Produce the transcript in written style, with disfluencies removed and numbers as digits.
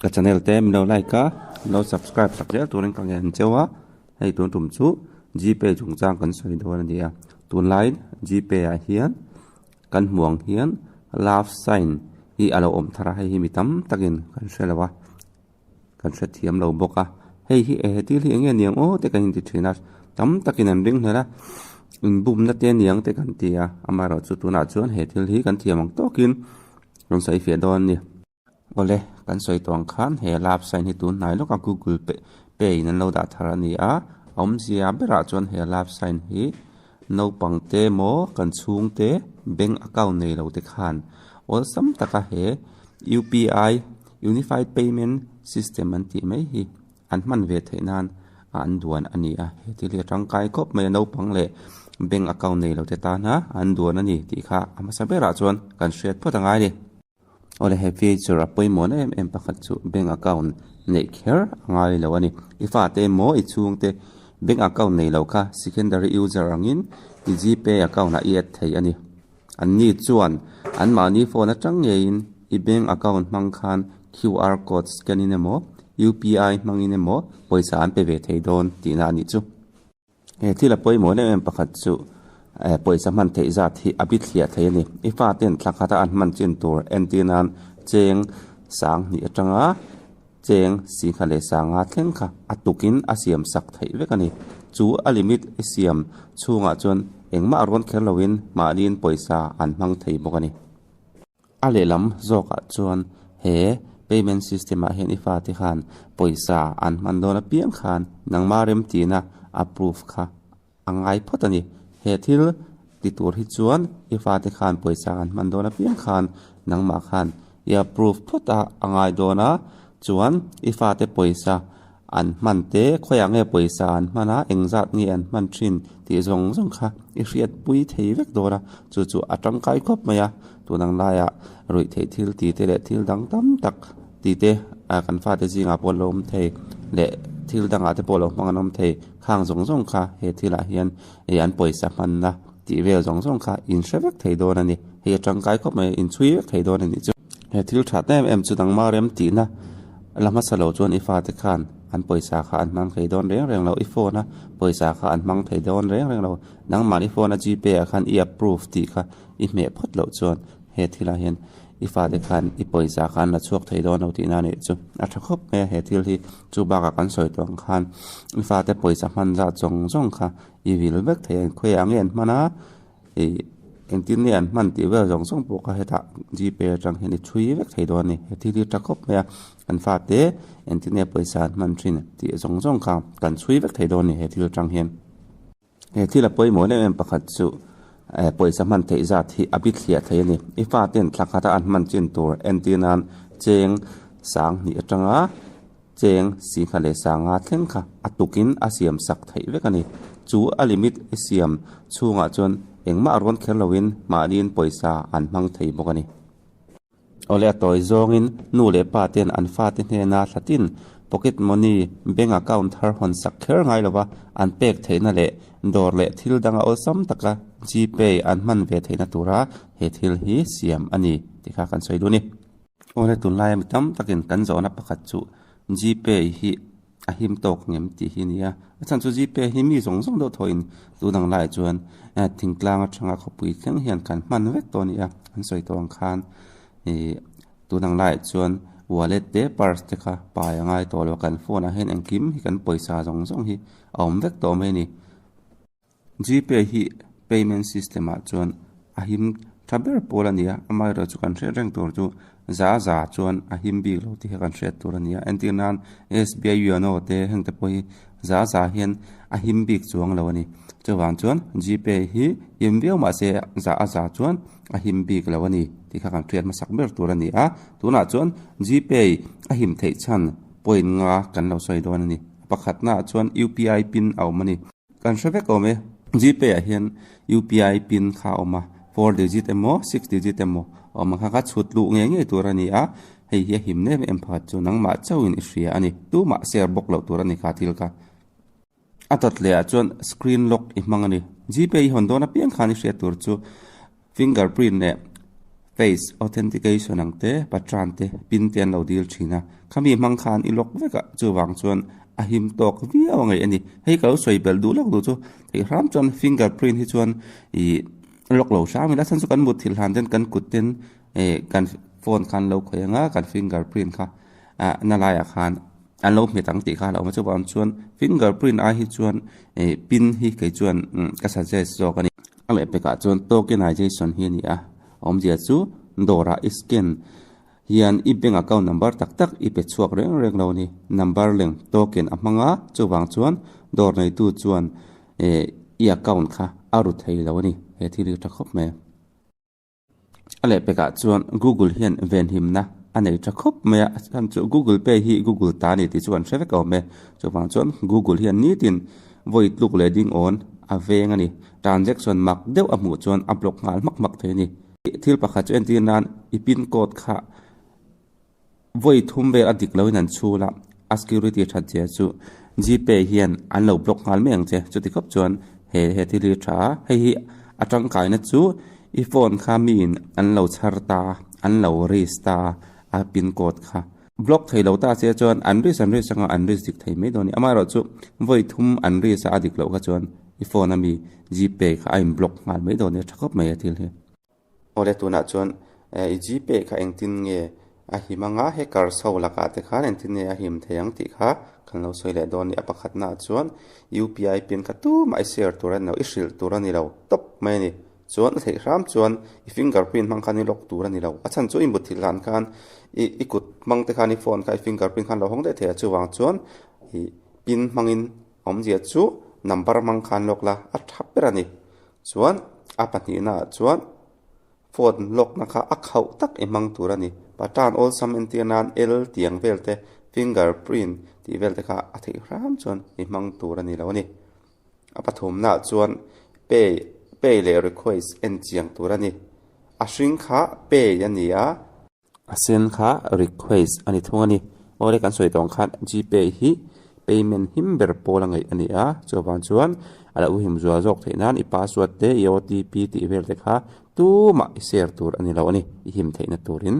Ka channel te min lo like a, min lo subscribe sak zel turin ka ngen cheu a, hei tun tum chu gpay chungchang kan sawi dawn a ni a, tunlai gpay ah hian kan hmuh ang hian love sign hi a lo awm thar a, hei hi mi tam takin kan hre lo a, kan hrethiam lo bawk a, hei hi eh thil hi eng nge niang aw te kan inti thin a, tam takin an ring hlel a, inbumna te aniang te kan ti a, amaherawhchu tunah chuan he thil hi kan thiam ang tawkin kan sawi fiah dawn a ni. Awle, kan sawi tawh ang khan he love sign hi tun hnai lawka Google Pay in an lo dah thar a ni a, a awmzia berah chuan he love sign hi naupang te maw kan chhung te bank account nei lo te khan awlsam taka he UPI Unified Payment System an tih mai hi an hman ve theih nan a an duan a ni a, he thil hi a tangkai khawp mai a naupang leh bank account nei lo te tana an duan a ni tih kha a hmasa berah chuan kan hriat phawt angai a ni. Awle he feature a pawimawh na em em pakhat chu bank account neih kher a ngai lo a ni. I fate emaw i chhungte bank account nei lo kha secondary user angin i gpay account ah i add thei a ni. An ni chuan anmahni phone atang ngeiin i bank account hmang khan QR code scan in emaw UPI hmangin emaw pawisa an pe ve thei dawn tihna a nih chu. He thil a pawimawh em em pakhat chu eh pawisa hman theih zat hi a bithliah thei a ni. I faten thla khata an hman chin tur entir nan cheng sang hnih atanga cheng singha leh sanga thleng kha a tukin a siam sak theih vek a ni. Chu a limit i siam chhungah chuan engmah rawn kher loin mahniin pawisa an hmang thei bawk a ni. A lehlam zawkah chuan he payment system ah hian i fate khan pawisa an hman dawn apiang khan nangma remtina approve kha a ngai phawt a ni. He thil ti tur hi chuan i fate khan pawisa an hman dawn apiang khan nangmah khan i approve phawt a a ngai dawn a, chuan i fate pawisa An hman te, khawiah nge pawisa an hman a, engzat nge an hman thin tih zawng zawng kha i hriatpui thei vek dawn a, chu chu a tangkai khawp mai a, tun ang laiah ruih theih thil tih te leh thil dang tam tak tih te ah kan fate zingah pawh an lo awm thei leh thil dangah te pawh lo hmang an awm thei, khang zawng zawng kha he thilah hian ih an pawisa hmanna tih vel zawng zawng kha in hre vek thei dawn a ni, hei a tangkai khawp mai a, in chhui vek thei dawn a nih chu. He thil that em em chu nangmah rem tihna la hmasa lo chuan i fate khan an pawisa kha an hmang thei dawn reng reng lo, i phone a pawisa kha an hmang thei dawn reng reng lo, nangmah i phone a gpay ah khan i approve tih kha i hmeh phawt loh chuan he thilah hian i fate khan i pawisa kha an la chhuak thei dawn lo tihna a nih chu a tha khawp mai a, he thil hi chu bakah kan sawi tawh ang khan i fate pawisa hman zat zawng zawng kha i vil vek thei a, khawiah nge an hman a. Ih engtin nge an hman tih vel zawng zawng pawh kha hetah gpay atang hian i chhui vek thei dawn a ni he thil hi tha khawp mai a an fate engtin nge pawisa an hman thin tih zawng zawng kha kan chhui vek thei dawn a ni he thil atang hian. He thil a pawimawh em em pakhat chu eh pawisa hman theih zat hi a bithliah thei a ni i faten thla khata an hman chin tur entir nan cheng sang hnih atanga Cheng singha leh sanga thleng kha a tukin a siam sak theih vek a ni. Chu a limit i siam chhungah chuan engmah rawn kher loin mahniin pawisa an hmang thei bawk a ni. Awle a tawi zawngin nu leh pa ten an fate hnena thlatin pocket money bank account thar hawn sak kher ngai lova an pek theihna leh dawr leh thil danga awlsam taka gpay an hman ve theihna tura he thil hi siam a ni tih kha kan sawi dun i. Awle tunlaia mi tam takin kan zawhna pakhat chu gpay hi a him tawk ngem tih hi a ni a, a chhan chu gpay hi mi zawng zawng deuh thawhin tun ang laiah chuan thingtlang atanga khawpui thleng hian kan hman vek tawh a ni a, an sawi tawh ang khan ih tun ang laiah chuan wallet te purse te kha pai a ngai tawh lo a, kan phone ah hian engkim hi kan pawisa zawng zawng hi a awm vek tawh mai a ni. Gpay hi payment system ah chuan a him tha ber pawl a ni a, amaherawhchu chu kan hriat reng tur chu za za chuan a him bik lo tih hi kan hriat tur a ni a, entir nan SBI YONO te heng te pawh hi za za hian a him bik chuang lo a ni, chuvang chuan gpay hi him viau mahse za a za chuan a him bik lo a ni tih kha kan hriat hmasak ber tur a ni a, tunah chuan gpay a him theih chhan point nga kan lo sawi dawn a ni, pakhatnaah chuan UPI pin a awm a ni. Kan hre vek awm e. Gpay ah hian UPI pin kha a awm a, four digit emaw six digit emaw a awm a kha kha chhut luh ngei ngei tur a ni a, hei hi a him em em pakhat chu nangmah chauhin i hria a ni, tumah share bawk loh tur a ni kha thil kha. A dawt leh ah chuan screen lock i hmang a ni. Gpay i hawn dawn apiang khan i hriat tur chu fingerprint leh. Face authentication ang te, patran te, pin te an lo dil thin a. Khami hmang khan i lock vek a, chuvang chuan a him tawk viau a ngaih a ni. Hei ka lo sawi belh duh lawk duh chu theih hram chuan finger print hi chuan ih lock lo hram ila chhan chu kan mutthilh hlan ten kan kut ten eh kan phone khan lo khawih ang a, kan finger print kha ah na laiah khan an lo hmet ang tih kha a lo awm a chuvang chuan finger print ai hi chuan eh pin hi kei chuan ka suggest zawk a ni. A lehpekah chuan tokenization hi a ni a, awmzia chu dawrah i scan hian i bank account number tak tak i pe chhuak reng reng lo a ni. Number leng token a hmang a, chuvang chuan dawr neitu chuan eh i account kha a ru thei lo a ni. He thil hi a tha khawp mai. A lehpekah chuan Google hian venhimna a nei tha khawp mai a, a chhan chu Google Pay hi Google ta a ni tih chu kan hre vek a awm e. Chuvang chuan Google hian nitin vawi tluk leh ding awn a veng a ni. Transaction mak deuh a hmuh chuan a block nghal hmak hmak thei a ni. Thil pakhat chu entir nan i pin code kha Vawi thum vel a dik loin an chhul a, a security that zia chu Gpay hian an lo block nghal mai ang che. Chuti khawp chuan he he thil hi a tha a, hei hi a tangkaina chu i phone kha miin an lo chhar ta a, an lo risk ta a, a pin code kha block thei lo ta che chuan an risk an risk anga an risk dik thei mai dawn a ni. Amaherawhchu chu vawi thum an risk a a dik loh kha chuan i phone ami Gpay kha a in block nghal mai dawn a ni, a tha khawp mai a thil hi. Awle tunah chuan i gpay kha engtin nge a him anga hackers ho lakah te khan engtin nge a him thei ang tih kha kan lo sawi leh dawn a ni. A pakhatnaah chuan UPI pin kha tumah i share tur a ni lo, i hrilh tur a ni lo tawp mai a ni. Chuan a theih hram chuan i finger print hmang khan i lock tur a ni lo. A chhan chu i mutthilh hlan khan i i kut hmang te khan i phone kha i finger print khan lo hawng daih thei a, chuvang chuan i pin hmangin awmzia chu number hmang khan lock la a tha ber a ni. Chuan a pahnihnaah chuan phone lock-na kha a khauh tak i hmang tur a ni. Pattern awlsam entir nan L tiang vel te, finger print tih vel te kha a theih hram chuan i hmang tur a ni lo a ni. A pathumnaah chuan pay pay leh request en chiang tur a ni. A hring kha pay a ni a. A sen kha request a ni thung a ni. Awle kan sawi tawng khan Gpay hi payment him ber pawl a ngaih a ni a, chuvang chuan a lo him zual zawk theih nan i password te i OTP tih vel te kha tumah i share tur a ni lo a ni, i him theihna turin.